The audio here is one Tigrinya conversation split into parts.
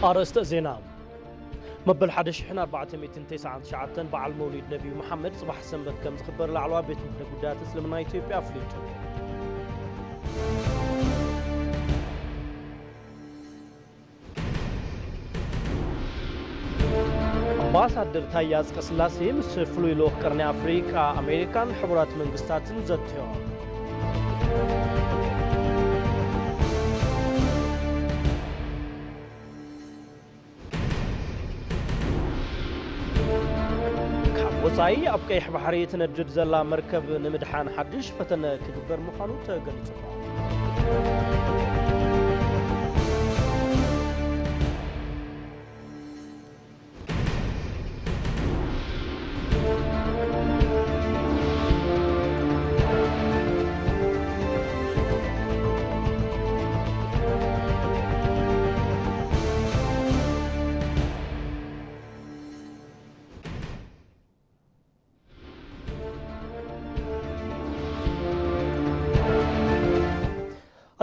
ኣርእስተ ዜና። መበል ሓደ ሽሕን ኣርባዕተ ሚእትን ተስዓን ትሽዓተን በዓል መውሊድ ነቢዩ መሓመድ ጽባሕ ሰንበት ከም ዝኽበር ላዕለዋይ ቤት ምኽሪ ጉዳያት እስልምና ኢትዮጵያ ኣፍሊጡ። ኣምባሳደር ታየ ኣጽቀስላሴ ምስ ፍሉይ ልኡኽ ቀርኒ ኣፍሪቃ፣ ኣሜሪካን ሕቡራት መንግስታትን ዘትዮም። ካብ ወጻኢ ኣብ ቀይሕ ባሕሪ ትነድድ ዘላ መርከብ ንምድሓን ሓድሽ ፈተነ ክግበር ምዃኑ ተገሊጹ።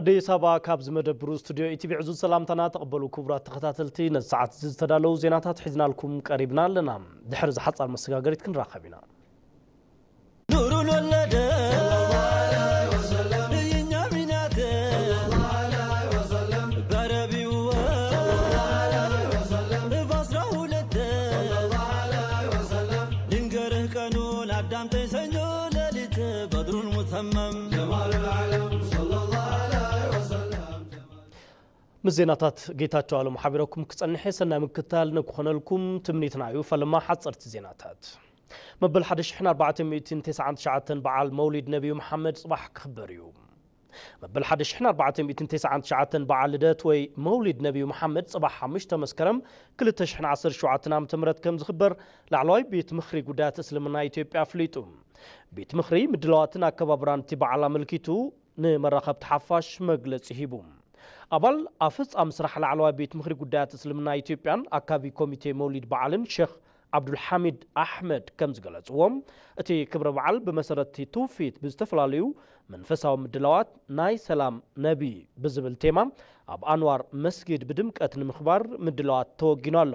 ኣዲስ ኣበባ፣ ካብዚ መደብሩ ስቱድዮ ኢቲቪ ዕዙዝ ሰላምታና ተቐበሉ። ክቡራት ተኸታተልቲ፣ ነዚ ሰዓት እዚ ዝተዳለዉ ዜናታት ሒዝናልኩም ቀሪብና ኣለና። ድሕሪ ዝሓጻር መሰጋገሪት ክንራኸብ ኢና። ኑሩ ለወለደ የኛ ሚናት በረቢው በአስራ ሁለት ልንገርህ ቀኑን አዳምጠኝ ሰኞ ሌሊት በድሩን ሙተመም ጀማሉል ዓለም ሰለላሁ ዐለይሂ ወሰለም። ምስ ዜናታት ጌታቸው ኣለም ሓቢረኩም ክጸንሕ እየ። ሰናይ ምክትታል ንክኾነልኩም ትምኒትና እዩ። ፈለማ ሓጸርቲ ዜናታት። መበል ሓደ ሽሕን ኣርባዕተ ሚእትን ተስዓን ትሽዓተን በዓል መውሊድ ነቢዩ መሓመድ ጽባሕ ክኽበር እዩ። መበል ሓደ ሽሕን ኣርባዕተ ሚእትን ተስዓን ትሽዓተን በዓል ልደት ወይ መውሊድ ነቢዩ መሓመድ ጽባሕ ሓሙሽተ መስከረም ክልተ ሽሕን ዓሰርተ ሸውዓተን ዓመተ ምህረት ከም ዝኽበር ላዕለዋይ ቤት ምኽሪ ጉዳያት እስልምና ኢትዮጵያ ኣፍሊጡ። ቤት ምኽሪ ምድላዋትን ኣከባብራን እቲ በዓል ኣመልኪቱ ንመራኸብቲ ሓፋሽ መግለጺ ሂቡ። ኣባል ኣፈጻሚ ስራሕ ላዕለዋይ ቤት ምኽሪ ጉዳያት እስልምና ኢትዮጵያን ኣካቢ ኮሚቴ መውሊድ በዓልን ሸኽ ዓብዱልሓሚድ ኣሕመድ ከም ዝገለጽዎም፣ እቲ ክብረ በዓል ብመሰረት እቲ ትውፊት ብዝተፈላለዩ መንፈሳዊ ምድላዋት ናይ ሰላም ነቢ ብዝብል ቴማ ኣብ ኣንዋር መስጊድ ብድምቀት ንምኽባር ምድላዋት ተወጊኑ ኣሎ።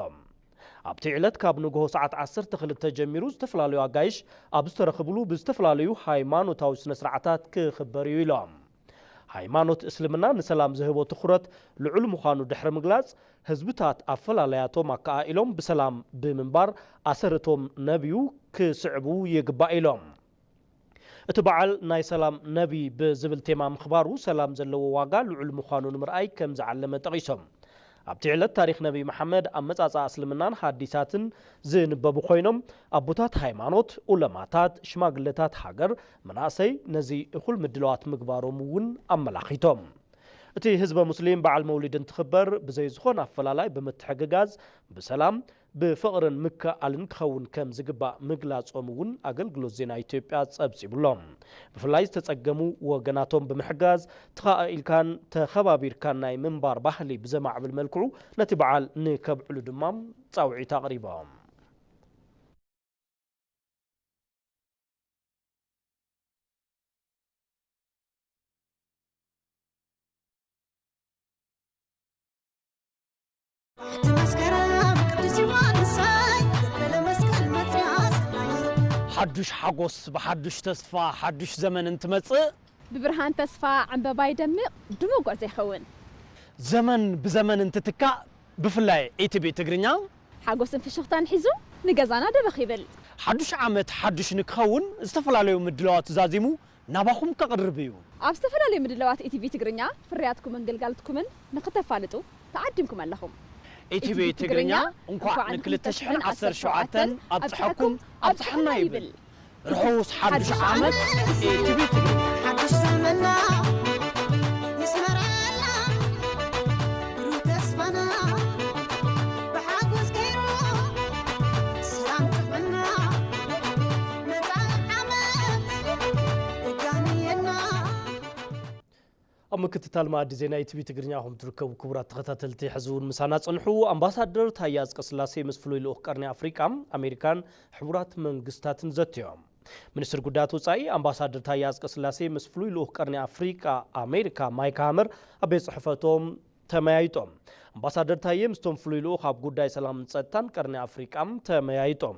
ኣብቲ ዕለት ካብ ንግሆ ሰዓት ዓሰርተ ክልተ ጀሚሩ ዝተፈላለዩ ኣጋይሽ ኣብ ዝተረኽብሉ ብዝተፈላለዩ ሃይማኖታዊ ስነ ስርዓታት ክኽበር እዩ ኢሎም። ሃይማኖት እስልምና ንሰላም ዝህቦ ትኹረት ልዑል ምዃኑ ድሕሪ ምግላጽ፣ ህዝብታት ኣፈላላያቶም ኣከኣኢሎም ብሰላም ብምንባር ኣሰርቶም ነቢዩ ክስዕቡ ይግባእ ኢሎም። እቲ በዓል ናይ ሰላም ነቢ ብዝብል ቴማ ምኽባሩ ሰላም ዘለዎ ዋጋ ልዑል ምዃኑ ንምርኣይ ከም ዝዓለመ ጠቒሶም። ኣብቲ ዕለት ታሪኽ ነቢ መሓመድ፣ ኣመጻጽኣ እስልምናን ሓዲሳትን ዝንበቡ ኮይኖም፣ ኣቦታት ሃይማኖት፣ ዑለማታት፣ ሽማግለታት ሃገር፣ መናእሰይ ነዚ እኹል ምድላዋት ምግባሮም እውን ኣመላኺቶም። እቲ ህዝበ ሙስሊም በዓል መውሊድ እንትኽበር ብዘይ ዝኾነ ኣፈላላይ ብምትሕግጋዝ ብሰላም ብፍቕርን ምክእኣልን ክኸውን ከም ዝግባእ ምግላጾም እውን ኣገልግሎት ዜና ኢትዮጵያ ጸብጺቡሎም። ብፍላይ ዝተጸገሙ ወገናቶም ብምሕጋዝ፣ ተኻኢልካን ተኸባቢርካን ናይ ምንባር ባህሊ ብዘማዕብል መልክዑ ነቲ በዓል ንከብዕሉ ድማ ጻውዒት ኣቕሪቦም። ሓዱሽ ሓጎስ ብሓዱሽ ተስፋ ሓዱሽ ዘመን እንትመጽእ፣ ብብርሃን ተስፋ ዕምበባ ይደምቕ፣ ድሙቕ ጉዕዞ ይኸውን። ዘመን ብዘመን እንትትካእ፣ ብፍላይ ኢቲቪ ትግርኛ ሓጎስን ፍሽኽታን ሒዙ ንገዛና ደበኽ ይብል። ሓዱሽ ዓመት ሓዱሽ ንክኸውን ዝተፈላለዩ ምድላዋት ዛዚሙ ናባኹም ከቕርብ እዩ። ኣብ ዝተፈላለዩ ምድላዋት ኢቲቪ ትግርኛ ፍርያትኩምን ግልጋሎትኩምን ንክተፋልጡ ተዓዲምኩም ኣለኹም። ኢቲቪ ትግርኛ እንኳዕ ን ክልተ ሽሕን ዓሰርተ ሸውዓተን ኣብጽሐኩም ኣብጽሐና ይብል። ርሑስ ሓድሽ ዓመት ኢቲቪ ትግርኛ። ሓድሽ ዘመንና የስመረልና ብሩህ ተስፋና ብሓጎስ ገይሩ ሰላም ጥዕና መጻኢ ዓመት የጋንየና። ኣብ ምክትታል መኣዲ ዜና ኢቲቪ ትግርኛ ኢኹም ትርከቡ ክቡራት ተኸታተልቲ። ሕዚ እውን ምሳና ጽንሑ። ኣምባሳደር ታየ ኣጽቀስላሴ ምስ ፍሉይ ልኡኽ ቀርኒ ኣፍሪቃ፣ ኣሜሪካን ሕቡራት መንግስታትን ዘትዮም። ሚኒስትር ጉዳያት ወጻኢ ኣምባሳደር ታየ ኣጽቀስላሴ ምስ ፍሉይ ልኡኽ ቀርኒ ኣፍሪቃ ኣሜሪካ ማይክ ሃመር ኣብ ቤት ጽሕፈቶም ተመያይጦም። ኣምባሳደር ታዬ ምስቶም ፍሉይ ልኡኽ ኣብ ጉዳይ ሰላምን ጸጥታን ቀርኒ ኣፍሪቃ ተመያይጦም።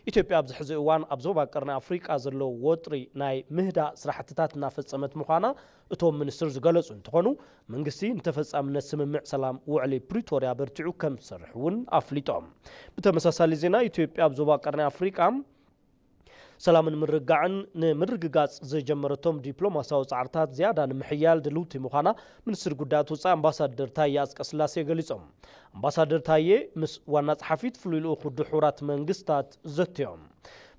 ኢትዮጵያ ኣብዚ ሕዚ እዋን ኣብ ዞባ ቀርኒ ኣፍሪቃ ዘሎ ወጥሪ ናይ ምህዳእ ስራሕትታት እናፈጸመት ምዃና እቶም ሚኒስትር ዝገለጹ እንትኾኑ፣ መንግስቲ ንተፈጻምነት ስምምዕ ሰላም ውዕሊ ፕሪቶርያ በርቲዑ ከም ዝሰርሕ እውን ኣፍሊጦም። ብተመሳሳሊ ዜና፣ ኢትዮጵያ ኣብ ዞባ ቀርኒ ኣፍሪቃ ሰላምን ምርግጋዕን ንምርግጋጽ ዝጀመረቶም ዲፕሎማሲያዊ ጻዕርታት ዝያዳ ንምሕያል ድልውቲ ምዃና ሚኒስትር ጉዳያት ወጻኢ ኣምባሳደር ታዬ ኣጽቀስላሴ ገሊጾም። ኣምባሳደር ታዬ ምስ ዋና ጸሓፊት ፍሉይ ልኡኽ ውድብ ሕቡራት መንግስታት ዘትዮም።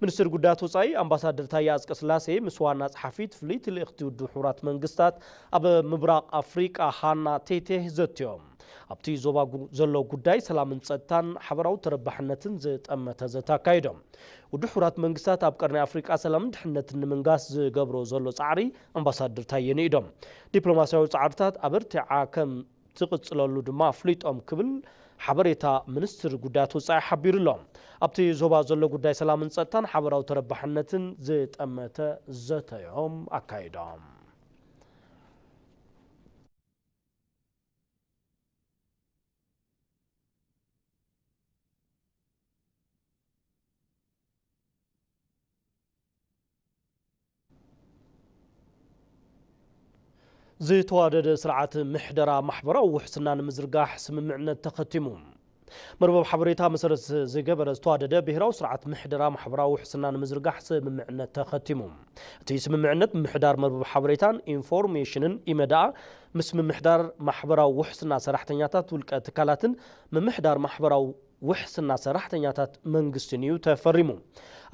ሚኒስትር ጉዳያት ወጻኢ ኣምባሳደር ታዬ ኣጽቀስላሴ ምስ ዋና ጸሓፊት ፍልይቲ ልእኽቲ ውድብ ሕቡራት መንግስታት ኣብ ምብራቕ ኣፍሪቃ ሃና ቴቴህ ዘትዮም። ኣብቲ ዞባ ጉ-፣ ዘሎ ጉዳይ ሰላምን ጸጥታን ሓበራዊ ተረባሕነትን ዝጠመተ ዘተ ኣካይዶም። ውድብ ሕቡራት መንግስታት ኣብ ቀርኒ ኣፍሪቃ ሰላምን ድሕነትን ንምንጋስ ዝገብሮ ዘሎ ጻዕሪ ኣምባሳደር ታዬ ንኢዶም። ዲፕሎማሲያዊ ጻዕርታት ኣበርቲዓ ከም ትቕጽለሉ ድማ ኣፍሊጦም ክብል ሓበሬታ ሚኒስትር ጉዳያት ወጻኢ ሓቢሩ ኣሎ። ኣብቲ ዞባ ዘሎ ጉዳይ ሰላምን ጸጥታን ሓበራዊ ተረባሕነትን ዝጠመተ ዘተዮም ኣካይዶም። ዝተዋደደ ስርዓት ምሕደራ ማሕበራዊ ውሕስና ንምዝርጋሕ ስምምዕነት ተኸቲሙ። መርበብ ሓበሬታ መሰረት ዝገበረ ዝተዋደደ ብሄራዊ ስርዓት ምሕደራ ማሕበራዊ ውሕስና ንምዝርጋሕ ስምምዕነት ተኸቲሙ። እቲ ስምምዕነት ምምሕዳር መርበብ ሓበሬታን ኢንፎርሜሽንን፣ ኢመድኣ፣ ምስ ምምሕዳር ማሕበራዊ ውሕስና ሰራሕተኛታት ውልቀ ትካላትን ምምሕዳር ማሕበራዊ ውሕስና ሰራሕተኛታት መንግስትን እዩ ተፈሪሙ።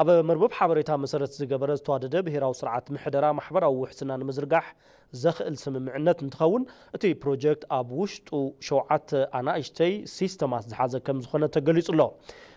ኣብ መርበብ ሓበሬታ መሰረት ዝገበረ ዝተዋደደ ብሄራዊ ስርዓት ምሕደራ ማሕበራዊ ውሕስና ንምዝርጋሕ ዘኽእል ስምምዕነት እንትኸውን፣ እቲ ፕሮጀክት ኣብ ውሽጡ ሸውዓተ ኣናእሽተይ ሲስተማት ዝሓዘ ከም ዝኾነ ተገሊጹ ኣሎ።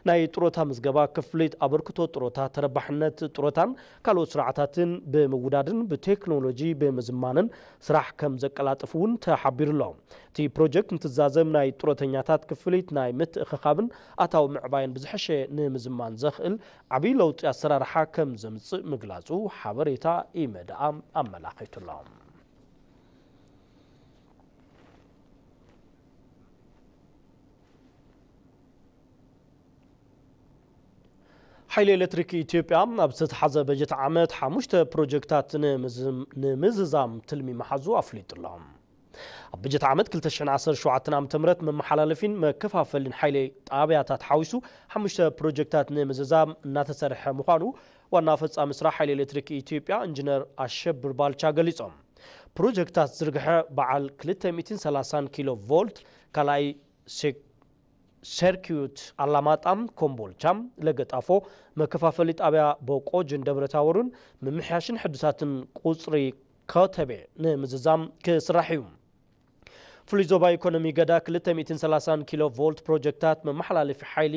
ናይ ጥሮታ ምዝገባ፣ ክፍሊት ኣበርክቶ ጥሮታ፣ ተረባሕነት ጥሮታን ካልኦት ስርዓታትን ብምውዳድን ብቴክኖሎጂ ብምዝማንን ስራሕ ከም ዘቀላጥፍ እውን ተሓቢሩ ኣሎ። እቲ ፕሮጀክት ንትዛዘም ናይ ጥሮተኛታት ክፍሊት ናይ ምትእኽኻብን ኣታዊ ምዕባይን ብዝሐሸ ንምዝማን ዘኽእል ዓብዪ ለውጢ ኣሰራርሓ ከም ዘምጽእ ምግላጹ ሓበሬታ ኢመድኣ ኣመላኺቱ ኣሎ። ሓይሊ ኤሌክትሪክ ኢትዮጵያ ኣብ ዝተተሓዘ በጀት ዓመት ሓሙሽተ ፕሮጀክታት ንምዝ-፣ ንምዝዛም ትልሚ ምሓዙ ኣፍሊጡ ኣሎ። ኣብ በጀት ዓመት ክልተ ሽሕን ዓሰርተ ሸውዓተን ዓመተ ምህረት መመሓላለፊን መከፋፈሊን ሓይሊ ጣብያታት ሓዊሱ ሓሙሽተ ፕሮጀክታት ንምዝዛም እናተሰርሐ ምዃኑ ዋና ፈጻሚ ስራሕ ሓይሊ ኤሌክትሪክ ኢትዮጵያ ኢንጂነር ኣሸብር ባልቻ ገሊጾም። ፕሮጀክታት ዝርግሐ በዓል ክልተ ሚእትን ሰላሳን ኪሎ ቮልት ካልኣይ ሴክ-፣ ሰርኪዩት ኣላማጣ፣ ኮምቦልቻ፣ ለገጣፎ፣ መከፋፈሊ ጣብያ ቦቆጅን ደብረታቦርን ምምሕያሽን ሕድሳትን ቁፅሪ ኮተቤ ንምዝዛም ክስራሕ እዩ። ፍሉይ ዞባ ኢኮኖሚ ገዳ ክልተ ሚእትን ሰላሳን ኪሎ ቮልት ፕሮጀክታት መመሓላለፊ ሓይሊ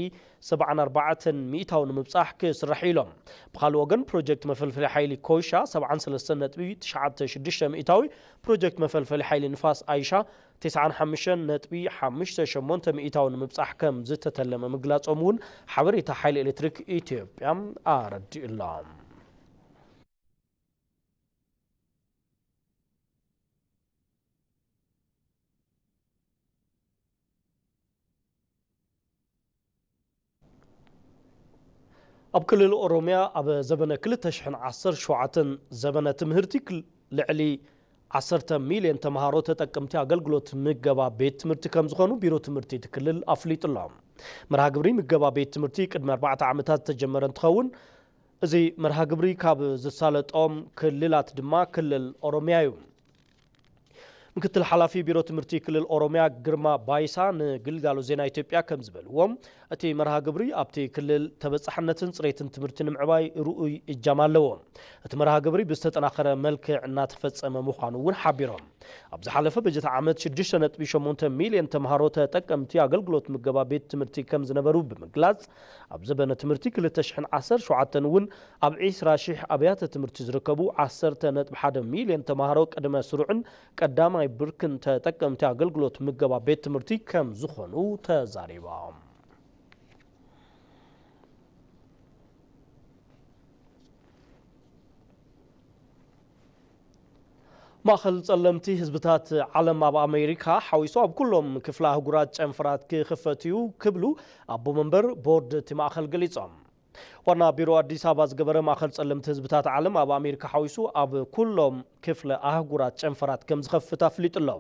ሰብዓን ኣርባዕተን ሚእታዊ ንምብጻሕ ክስራሕ እዩ ኢሎም። ብኻልእ ወገን ፕሮጀክት መፈልፈሊ ሓይሊ ኮይሻ ሰብዓን ሰለስተን ነጥቢ ትሽዓተ ሽዱሽተ ሚእታዊ፣ ፕሮጀክት መፈልፈሊ ሓይሊ ንፋስ ኣይሻ ተስዓን ሓሙሽተን ነጥቢ ሓሙሽተ ሸሞንተ ሚእታዊ ንምብጻሕ ከም ዝተተለመ ምግላጾም እውን ሓበሬታ ሓይሊ ኤሌክትሪክ ኢትዮጵያ ኣረዲኡ ኣሎ። ኣብ ክልል ኦሮምያ ኣብ ዘበነ ክልተ ሽሕን ዓሰርተ ሸውዓተን ዘበነ ትምህርቲ ክል-፣ ልዕሊ ዓሰርተ ሚልዮን ተምሃሮ ተጠቀምቲ ኣገልግሎት ምገባ ቤት ትምህርቲ ከም ዝኾኑ ቢሮ ትምህርቲ እቲ ክልል ኣፍሊጡ ኣሎ። መርሃ ግብሪ ምገባ ቤት ትምህርቲ ቅድሚ ኣርባዕተ ዓመታት ዝተጀመረ እንትኸውን፣ እዚ መርሃ ግብሪ ካብ ዝሳለጦም ክልላት ድማ ክልል ኦሮምያ እዩ። ምክትል ሓላፊ ቢሮ ትምህርቲ ክልል ኦሮምያ ግርማ ባይሳ ንግልጋሎት ዜና ኢትዮጵያ ከም ዝበልዎ፣ እቲ መርሃ ግብሪ ኣብቲ ክልል ተበጻሕነትን ጽሬትን ትምህርቲ ንምዕባይ ርኡይ እጃም ኣለዎ። እቲ መርሃ ግብሪ ብዝተጠናኸረ መልክዕ እናተፈጸመ ምዃኑ እውን ሓቢሮም። ኣብ ዝሓለፈ በጀት ዓመት ሽዱሽተ ነጥቢ ሸሞንተ ሚልዮን ተምሃሮ ተጠቀምቲ ኣገልግሎት ምገባ ቤት ትምህርቲ ከም ዝነበሩ ብምግላጽ፣ ኣብ ዘበነ ትምህርቲ ክልተ ሽሕን ዓሰርተ ሸውዓተን እውን ኣብ ዕስራ ሺሕ ኣብያተ ትምህርቲ ዝርከቡ ዓሰርተ ነጥቢ ሓደ ሚልዮን ተምሃሮ ቅድመ ስሩዕን ቀዳማይ ብርክን ተጠቀምቲ ኣገልግሎት ምገባ ቤት ትምህርቲ ከም ዝኾኑ ተዛሪቦም። ማእኸል ጸለምቲ ህዝብታት ዓለም ኣብ ኣሜሪካ ሓዊሱ ኣብ ኩሎም ክፍለ ኣህጉራት ጨንፈራት ክኽፈት እዩ ክብሉ ኣቦ መንበር ቦርድ እቲ ማእኸል ገሊጾም። ዋና ቢሮ ኣዲስ ኣበባ ዝገበረ ማእኸል ጸለምቲ ህዝብታት ዓለም ኣብ ኣሜሪካ ሓዊሱ ኣብ ኩሎም ክፍለ ኣህጉራት ጨንፈራት ከም ዝኸፍት ኣፍሊጡ ኣሎ።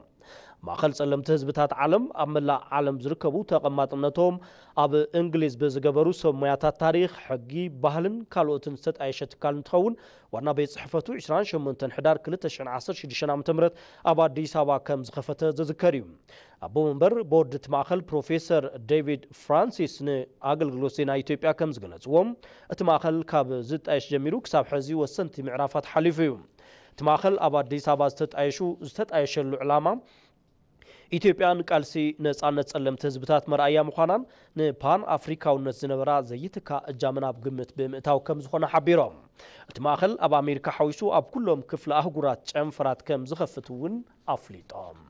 ማእኸል ጸለምቲ ህዝብታት ዓለም ኣብ መላእ ዓለም ዝርከቡ ተቐማጥነቶም ኣብ እንግሊዝ ብዝገበሩ ሰብ ሞያታት ታሪኽ፣ ሕጊ፣ ባህልን ካልኦትን ዝተጣየሸ ትካል እንትኸውን ዋና ቤት ጽሕፈቱ ዕስራን ሸሞንተን ሕዳር ክልተ ሽሕን ዓሰርተ ሽዱሽተን ዓመተ ምህረት ኣብ ኣዲስ ኣበባ ከም ዝኸፈተ ዝዝከር እዩ። ኣቦ መንበር ቦርድ እቲ ማእኸል ፕሮፌሰር ዴቪድ ፍራንሲስ ንኣገልግሎት ዜና ኢትዮጵያ ከም ዝገለጽዎ፣ እቲ ማእኸል ካብ ዝጣየሽ ጀሚሩ ክሳብ ሕዚ ወሰንቲ ምዕራፋት ሓሊፉ እዩ። እቲ ማእኸል ኣብ ኣዲስ ኣበባ ዝተጣየሹ ዝተጣየሸሉ ዕላማ ኢትዮጵያ ንቃልሲ ነጻነት ጸለምቲ ህዝብታት መርኣያ ምዃናን ንፓን ኣፍሪካውነት ዝነበራ ዘይትካ እጃምን ኣብ ግምት ብምእታው ከም ዝኾነ ሓቢሮም። እቲ ማእኸል ኣብ ኣሜሪካ ሓዊሱ ኣብ ኩሎም ክፍለ ኣህጉራት ጨንፈራት ከም ዝኸፍት እውን ኣፍሊጦም።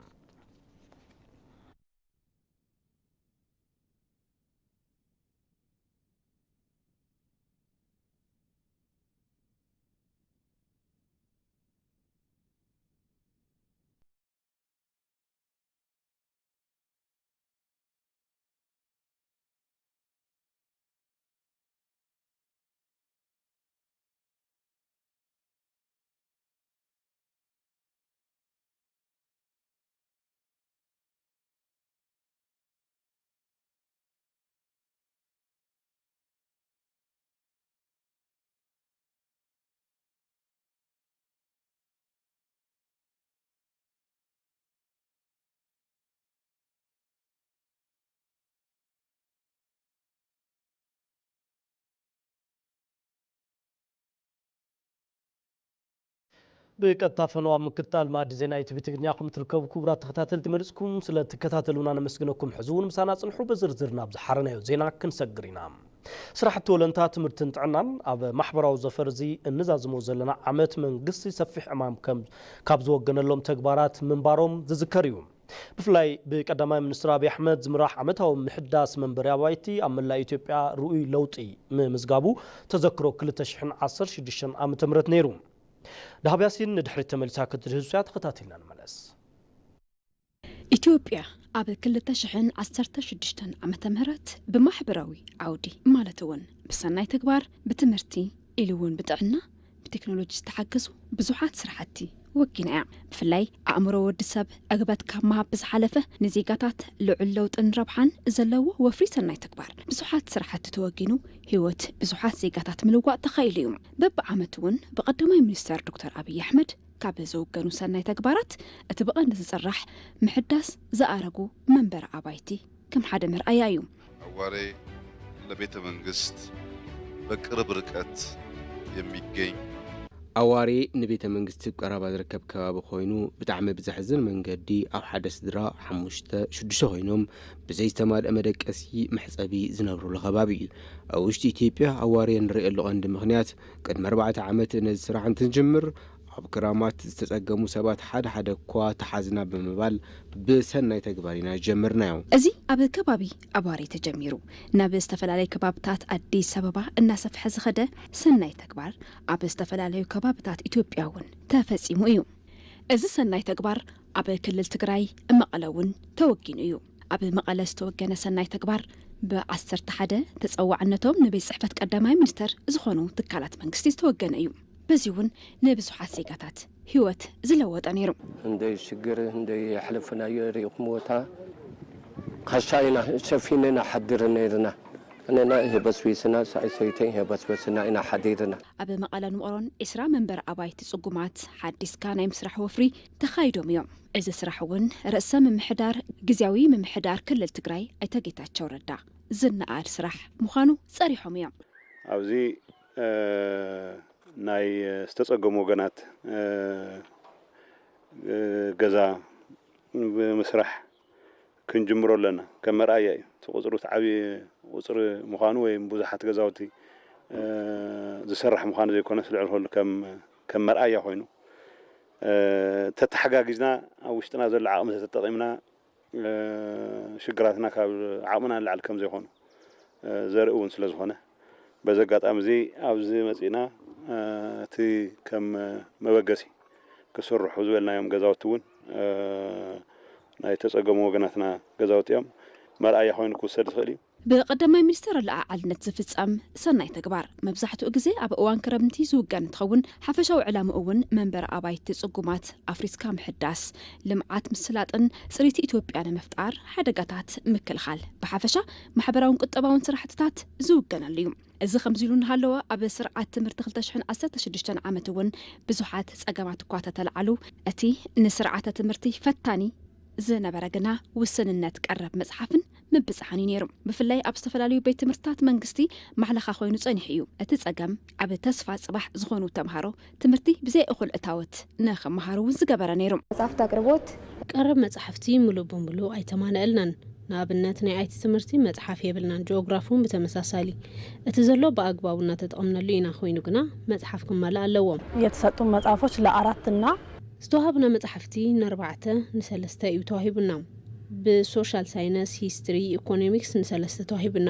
ብቀጥታ ፈነዋ ምክትታል ማዕዲ ዜና ኢቲቪ ትግርኛ ኹም ትርከቡ ክቡራት ተኸታተልቲ መሪጽኩም ስለ ትከታተሉና ነመስግነኩም። ሕዚ እውን ምሳና ጽንሑ። ብዝርዝር ናብ ዝሓረናዮ ዜና ክንሰግር ኢና። ስራሕቲ ወለንታ ትምህርትን ጥዕናን ኣብ ማሕበራዊ ዘፈር እዚ እንዛዝሞ ዘለና ዓመት መንግስቲ ሰፊሕ ዕማም ከም ካብ ዝወገነሎም ተግባራት ምንባሮም ዝዝከር እዩ። ብፍላይ ብቀዳማይ ሚኒስትር ኣብይ ኣሕመድ ዝምራሕ ዓመታዊ ምሕዳስ መንበሪ ኣባይቲ ኣብ መላእ ኢትዮጵያ ርኡይ ለውጢ ምምዝጋቡ ተዘክሮ ክልተ ሽሕን ዓሰርተ ሽዱሽተን ዓመተ ምህረት ነይሩ። ዳህብ ያሲን ንድሕሪት ተመሊሳ ክትድህሱ እያ፣ ተኸታቲልና ንመለስ። ኢትዮጵያ ኣብ ክልተ ሽሕን ዓሰርተ ሽዱሽተን ዓመተ ምህረት ብማሕበራዊ ዓውዲ ማለት እውን ብሰናይ ተግባር፣ ብትምህርቲ ኢሉ እውን ብጥዕና፣ ብቴክኖሎጂ ዝተሓገዙ ብዙሓት ስራሕቲ ወጊና እያ። ብፍላይ ኣእምሮ ወዲ ሰብ ዕግበት ካብ ምሃብ ብዝሓለፈ ንዜጋታት ልዑል ለውጥን ረብሓን ዘለዎ ወፍሪ ሰናይ ተግባር ብዙሓት ስራሕቲ ተወጊኑ ህይወት ብዙሓት ዜጋታት ምልዋጥ ተኻኢሉ እዩ። በብዓመቱ እውን ብቀዳማይ ሚኒስተር ዶክተር ኣብይ ኣሕመድ ካብ ዝውገኑ ሰናይ ተግባራት እቲ ብቐንዲ ዝጽራሕ ምሕዳስ ዝኣረጉ መንበሪ ኣባይቲ ከም ሓደ መርኣያ እዩ። ኣዋሬ ለቤተ መንግስት በቅርብ ርቀት የሚገኝ ኣዋሬ ንቤተ መንግስቲ ቀረባ ዝርከብ ከባቢ ኮይኑ፣ ብጣዕሚ ብዘሕዝን መንገዲ ኣብ ሓደ ስድራ ሓሙሽተ፣ ሽዱሽተ ኮይኖም ብዘይ ዝተማልአ መደቀሲ መሕጸቢ ዝነብሩሉ ከባቢ እዩ። ኣብ ውሽጢ ኢትዮጵያ ኣዋሬ እንርእየሉ ቀንዲ ምኽንያት፣ ቅድሚ ኣርባዕተ ዓመት ነዚ ስራሕ እንትንጅምር፣ ኣብ ክራማት ዝተጸገሙ ሰባት ሓደ ሓደ እኳ ተሓዝና ብምባል ብሰናይ ተግባር ኢና ጀመርናዮ። እዚ ኣብ ከባቢ ኣዋሬ ተጀሚሩ ናብ ዝተፈላለዩ ከባብታት ኣዲስ ኣበባ እናሰፍሐ ዝኸደ ሰናይ ተግባር ኣብ ዝተፈላለዩ ከባብታት ኢትዮጵያ እውን ተፈጺሙ እዩ። እዚ ሰናይ ተግባር ኣብ ክልል ትግራይ መቐለ እውን ተወጊኑ እዩ። ኣብ መቐለ ዝተወገነ ሰናይ ተግባር ብዓሰርተ ሓደ ተጸዋዕነቶም ንቤት ጽሕፈት ቀዳማይ ሚኒስተር ዝኾኑ ትካላት መንግስቲ ዝተወገነ እዩ። በዚ እውን ንብዙሓት ዜጋታት ህይወት ዝለወጠ ነይሩ። እንደይ ሽግር እንደይ የሕለፍናዮ ርኢኹምዎ እታ ካሻ ኢና ሸፊንና ሓድር ነይርና። ኣነና ይሄ በስቢስና፣ ሰብኣይ ሰይተይ ይሄ በስበስና ኢና ሓዲርና። ኣብ መቐለን ውቕሮን ዕስራ መንበሪ ኣባይቲ ጽጉማት ሓዲስካ ናይ ምስራሕ ወፍሪ ተኻይዶም እዮም። እዚ ስራሕ እውን ርእሰ ምምሕዳር ግዝያዊ ምምሕዳር ክልል ትግራይ ኣይተ ጌታቸው ረዳ ዝነኣድ ስራሕ ምዃኑ ጸሪሖም እዮም። ኣብዚ፣ እ፣ ናይ ዝተጸገሙ ወገናት፣ እ፣ እ፣ ገዛ ብምስራሕ ክንጅምሮ ኣለና። ከም መርኣያ እዩ። እቲ ቁጽሪ እቲ ዓብዪ ቁጽሪ ምዃኑ ወይም ብዙሓት ገዛውቲ፣ እ፣ ዝሰርሕ ምዃኑ ዘይኮነስ ልዕሊ ኩሉ ከም፣ ከም መርኣያ ኮይኑ፣ እ፣ ተተሓጋጊዝና ኣብ ውሽጥና ዘሎ ዓቕሚ ተተጠቒምና፣ እ፣ ሽግራትና ካብ ዓቕምና ንላዕሊ ከም ዘይኮኑ፣ እ፣ ዘርኢ እውን ስለ ዝኾነ፣ በዚ ኣጋጣሚ እዚ ኣብዚ መጺእና፣ እ፣ እቲ ከም መበገሲ ክስርሑ ዝበልናዮም ገዛውቲ እውን ናይ ተጸገሙ ወገናትና ገዛውቲ እዮም። መርኣያ ኮይኑ ክውሰድ ዝኽእል እዩ። ብቀዳማይ ሚኒስትር ኣለዓዓልነት ዝፍጸም ሰናይ ተግባር መብዛሕትኡ ግዜ ኣብ እዋን ክረምቲ ዝውገን እንትኸውን፣ ሓፈሻዊ ዕላምኡ እውን መንበሪ ኣባይቲ ጽጉማት ኣፍሪስካ ምሕዳስ፣ ልምዓት ምስላጥን ጽሬት ኢትዮጵያ ንምፍጣር ሓደጋታት ምክልኻል፣ ብሓፈሻ ማሕበራውን ቁጠባውን ስራሕትታት ዝውገነሉ እዩ። እዚ ከምዚ ኢሉ እናሃለወ፣ ኣብ ስርዓት ትምህርቲ ክልተ ሽሕን ዓሰርተ ሽዱሽተን ዓመት እውን ብዙሓት ጸገማት እኳ ተተልዓሉ፣ እቲ ንስርዓተ ትምህርቲ ፈታኒ ዝነበረ ግና ውስንነት ቀረብ መጽሓፍን ምብጻሕን እዩ ነይሩ። ብፍላይ ኣብ ዝተፈላለዩ ቤት ትምህርትታት መንግስቲ ማሕለኻ ኮይኑ ጸኒሑ እዩ። እቲ ጸገም ኣብ ተስፋ ጽባሕ ዝኾኑ ተምሃሮ ትምህርቲ ብዘይ እኹል እታወት ንኽመሃሩ እውን ዝገበረ ነይሩ። መጽሓፍቲ ኣቅርቦት ቀረብ መጻሕፍቲ ምሉእ ብምሉእ ኣይተማልኣልናን። ንኣብነት ናይ ኣይቲ ትምህርቲ መጽሓፍ የብልናን፣ ጂኦግራፊ እውን ብተመሳሳሊ። እቲ ዘሎ ብኣግባቡ እናተጠቐምናሉ ኢና፣ ኮይኑ ግና መጽሓፍ ክማላእ ኣለዎ። የተሰጡን መጽሐፎች ለአራትና ዝተዋሃቡና መጻሕፍቲ ንኣርባዕተ ንሰለስተ እዩ ተዋሂቡና። ብሶሻል ሳይነስ፣ ሂስትሪ፣ ኢኮኖሚክስ ንሰለስተ ተዋሂቡና።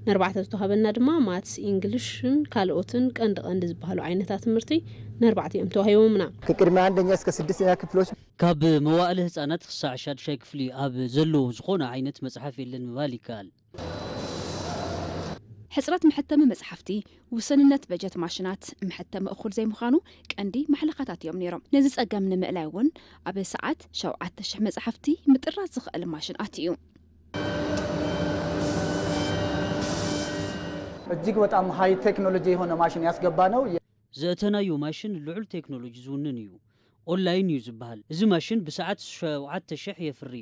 ንኣርባዕተ ዝተዋሃበና ድማ ማትስ፣ ኢንግሊሽን ካልኦትን ቀንዲ ቀንዲ ዝበሃሉ ዓይነታት ትምህርቲ ንኣርባዕተ እዮም ተዋሂቦምና። ከቅድመ አንደኛ እስከ ስድስተኛ ክፍሎች ካብ መዋእለ ህጻናት ክሳዕ ሻድሻይ ክፍሊ ኣብ ዘለዉ ዝኾነ ዓይነት መጽሓፍ የለን ምባል ይከኣል። ሕጽረት መሐተሚ መጽሓፍቲ፣ ውስንነት በጀት ማሽናት፣ መሐተሚ እኹል ዘይምዃኑ ቀንዲ ማሕለኻታት እዮም ነይሮም። ነዚ ጸገም ንምእላይ እውን ኣብ ሰዓት ሸውዓተ ሽሕ መጽሓፍቲ ምጥራዝ ዝኽእል ማሽን ኣትዩ። እጅግ በጣም ሃይ ቴክኖሎጂ የሆነ ማሽን ያስገባ ነው። ዘእተናዮ ማሽን ልዑል ቴክኖሎጂ ዝውንን እዩ። ኦንላይን እዩ ዝበሃል። እዚ ማሽን ብሰዓት ሸውዓተ ሽሕ የፍሪ።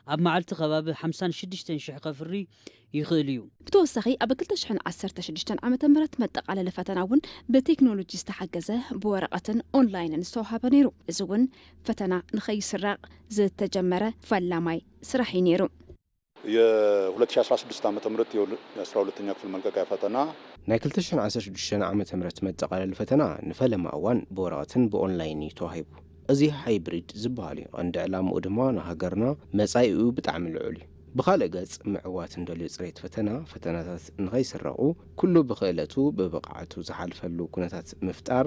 ኣብ መዓልቲ ከባቢ ሓምሳን ሽዱሽተን ሽሕ ከፍሪ ይኽእል እዩ። ብተወሳኺ ኣብ ክልተ ሽሕን ዓሰርተ ሽዱሽተን ዓመተ ምህረት መጠቓለሊ ፈተና እውን ብቴክኖሎጂ ዝተሓገዘ ብወረቐትን ኦንላይንን ዝተዋሃበ ነይሩ። እዚ እውን ፈተና ንኸይስረቕ ዝተጀመረ ፈላማይ ስራሕ እዩ ነይሩ። የ ሁለት ሺ አስራ ስድስት ዓመተ ምህረት የሁለ- የአስራ ሁለተኛ ክፍል መልቀቂያ ፈተና ናይ ክልተ ሽሕን ዓሰርተ ሽዱሽተን ዓመተ ምህረት መጠቓለሊ ፈተና ንፈለማ እዋን ብወረቐትን ብኦንላይን እዩ ተዋሂቡ። እዚ ሃይብሪድ ዝበሃል እዩ። ቀንዲ ዕላምኡ ድማ ንሃገርና መጻኢኡ ብጣዕሚ ልዑል እዩ። ብኻልእ ገጽ ምዕዋት እንደልዩ ጽሬት ፈተና፣ ፈተናታት ንኸይስረቑ ኩሉ ብኽእለቱ ብብቕዓቱ ዝሓልፈሉ ኩነታት ምፍጣር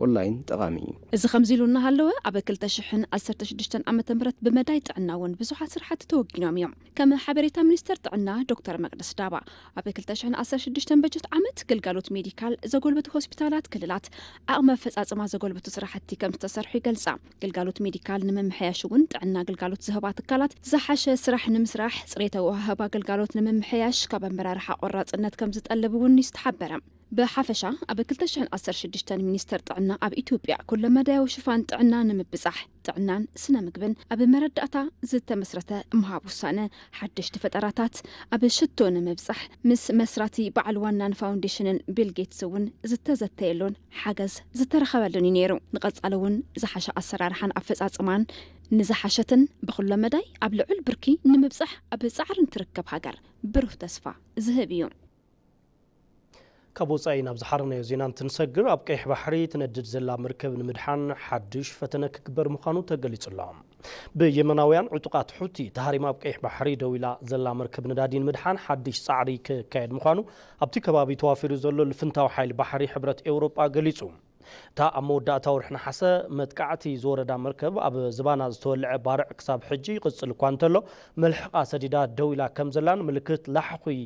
ኦንላይን ጠቓሚ እዩ። እዚ ከምዚ ኢሉ እናሃለወ ኣብ ክልተ ሽሕን ዓሰርተ ሽዱሽተን ዓመተ ምህረት ብመዳይ ጥዕና እውን ብዙሓት ስራሕቲ ተወጊኖም እዮም። ከም ሓበሬታ ሚኒስተር ጥዕና ዶክተር መቅደስ ዳባ ኣብ ክልተ ሽሕን ዓሰርተ ሽዱሽተን በጀት ዓመት ግልጋሎት ሜዲካል ዘጎልበቱ ሆስፒታላት ክልላት ዓቕሚ ኣፈፃፅማ ዘጎልበቱ ስራሕቲ ከም ዝተሰርሑ ይገልፃ። ግልጋሎት ሜዲካል ንምምሕያሽ እውን ጥዕና ግልጋሎት ዝህባ ትካላት ዝሓሸ ስራሕ ንምስራሕ ፅሬት ኣወሃህባ ግልጋሎት ንምምሕያሽ ካብ ኣመራርሓ ቆራፅነት ከም ዝጠልብ እውን ዝተሓበረ። ብሓፈሻ ኣብ ክልተ ሽሕን ዓሰርተ ሽዱሽተን ሚኒስተር ጥዕና ኣብ ኢትዮጵያ ኩለመዳያዊ ሽፋን ጥዕና ንምብጻሕ ጥዕናን ስነ ምግብን ኣብ መረዳእታ ዝተመስረተ ምሃብ ውሳነ ሓደሽቲ ፈጠራታት ኣብ ሽቶ ንምብጻሕ ምስ መስራቲ በዓል ዋናን ፋውንዴሽንን ቢል ጌትስ እውን ዝተዘተየሉን ሓገዝ ዝተረኸበሉን እዩ ነይሩ። ንቐጻሊ እውን ዝሓሸ ኣሰራርሓን ኣፈጻጽማን ንዝሓሸትን ብኹሎ መዳይ ኣብ ልዑል ብርኪ ንምብጻሕ ኣብ ጻዕሪ ንትርከብ ሃገር ብሩህ ተስፋ ዝህብ እዩ። ካብ ወፃኢ ናብ ዝሓረናዮ ዜና እንትንሰግር ኣብ ቀይሕ ባሕሪ ትነድድ ዘላ መርከብ ንምድሓን ሓድሽ ፈተነ ክግበር ምዃኑ ተገሊጹ ኣሎ። ብየመናውያን ዕጡቓት ሑቲ ተሃሪማ ኣብ ቀይሕ ባሕሪ ደው ኢላ ዘላ መርከብ ነዳዲ ንምድሓን ሓድሽ ጻዕሪ ክካየድ ምዃኑ ኣብቲ ከባቢ ተዋፊሩ ዘሎ ልፍንታዊ ሓይሊ ባሕሪ ሕብረት ኤውሮጳ ገሊጹ። እታ ኣብ መወዳእታ ወርሒ ነሓሰ መጥቃዕቲ ዝወረዳ መርከብ ኣብ ዝባና ዝተወልዐ ባርዕ ክሳብ ሕጂ ይቕጽል እኳ እንተሎ መልሕቓ ሰዲዳ ደው ኢላ ከም ዘላን ምልክት ላሕኹይ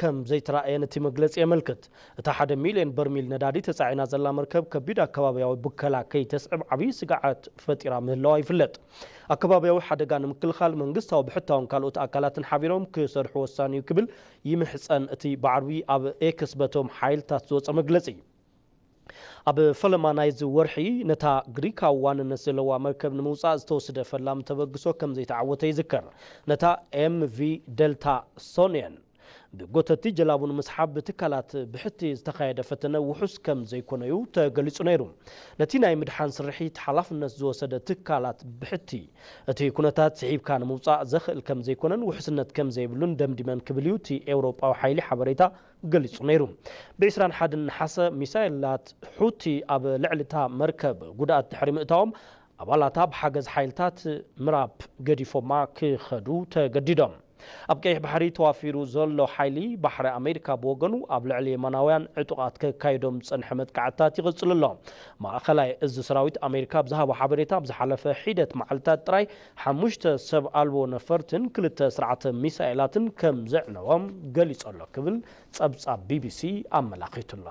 ከም ዘይተራእየን እቲ መግለጺ የመልክት። እታ ሓደ ሚልዮን በርሚል ነዳዲ ተጻዒና ዘላ መርከብ ከቢድ ኣከባብያዊ ብከላ ከይተስዕብ ዓብዪ ስግዓት ፈጢራ ምህላዋ ይፍለጥ። ኣከባብያዊ ሓደጋ ንምክልኻል መንግስታዊ ብሕታውን ካልኦት ኣካላትን ሓቢሮም ክሰርሑ ወሳኒ እዩ ክብል ይምሕጸን እቲ ብዓርቢ ኣብ ኤክስ በቶም ሓይልታት ዝወጸ መግለጺ። ኣብ ፈለማ ናይዚ ወርሒ ነታ ግሪካዊ ዋንነት ዘለዋ መርከብ ንምውጻእ ዝተወስደ ፈላሚ ተበግሶ ከም ዘይተዓወተ ይዝከር። ነታ ኤምቪ ደልታ ሶንየን ብጎተቲ ጀላቡ ንምስሓብ ብትካላት ብሕቲ ዝተኻየደ ፈተነ ውሑስ ከም ዘይኮነዩ ተገሊጹ ነይሩ። ነቲ ናይ ምድሓን ስርሒት ሓላፍነት ዝወሰደ ትካላት ብሕቲ እቲ ኩነታት ስሒብካ ንምውጻእ ዘኽእል ከም ዘይኮነን ውሕስነት ከም ዘይብሉን ደምዲመን ክብል እዩ እቲ ኤውሮጳዊ ሓይሊ ሓበሬታ ገሊጹ ነይሩ። ብዒስራን ሓደን ነሓሰ ሚሳይላት ሑቲ ኣብ ልዕሊ እታ መርከብ ጉድኣት ድሕሪ ምእታዎም ኣባላታ ብሓገዝ ሓይልታት ምራብ ገዲፎማ ክኸዱ ተገዲዶም። ኣብ ቀይሕ ባሕሪ ተዋፊሩ ዘሎ ሓይሊ ባሕሪ ኣሜሪካ ብወገኑ ኣብ ልዕሊ የመናውያን ዕጡቓት ከካይዶም ዝጸንሐ መጥቃዕትታት ይቕጽል ኣሎ። ማእኸላይ እዚ ሰራዊት ኣሜሪካ ብዝሃቦ ሓበሬታ፣ ኣብ ዝሓለፈ ሒደት መዓልታት ጥራይ ሓሙሽተ ሰብ ኣልቦ ነፈርትን ክልተ ስርዓተ ሚሳኤላትን ከም ዘዕነዎም ገሊጹ ኣሎ ክብል ጸብጻብ ቢቢሲ ኣመላኺቱ ኣሎ።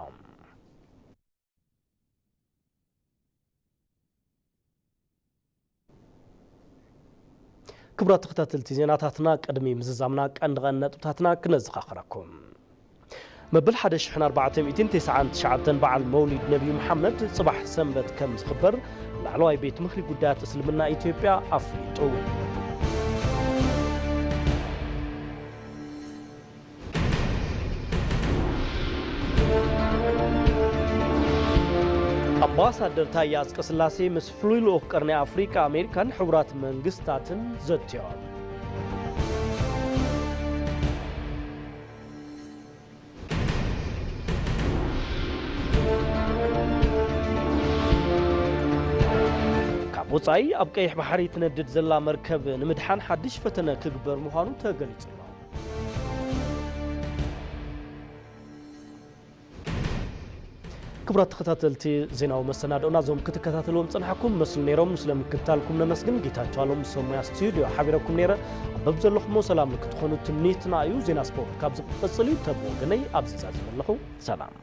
ክቡራት ተኸታተልቲ ዜናታትና፣ ቅድሚ ምዝዛምና ቀንዲ ቀንዲ ነጥብታትና ክነዘኻኽረኩም። መበል ሓደ ሽሕን ኣርባዕተ ሚእትን ተስዓን ትሽዓተን በዓል መውሊድ ነቢዩ መሓመድ ጽባሕ ሰንበት ከም ዝኽበር ላዕለዋይ ቤት ምኽሪ ጉዳያት እስልምና ኢትዮጵያ ኣፍሊጡ። ኣምባሳደር ታየ ኣጽቀስላሴ ምስ ፍሉይ ልኡኽ ቀርኒ ኣፍሪቃ፣ ኣሜሪካን ሕቡራት መንግስታትን ዘትዮም። ካብ ወጻኢ፣ ኣብ ቀይሕ ባሕሪ ትነድድ ዘላ መርከብ ንምድሓን ሓድሽ ፈተነ ክግበር ምዃኑ ተገሊጹ ኣሎ። ክቡራት ተኸታተልቲ ዜናዊ መሰናድኦና፣ እዞም ክትከታተልዎም ጸናሕኩም መስሉ ነይሮም። ስለምክትታልኩም ነመስግን። ጌታቸው ኣሎም ምስ ሞያ ስቱዲዮ ሓቢረኩም ነይረ። ኣብ በብዘለኹሞ ሰላም ክትኾኑ ትምኒትና እዩ። ዜና ስፖርት ካብ ዝቕጽል እዩ። ተብ ወገነይ ኣብዚ ዛዘመ ኣለኹ። ሰላም።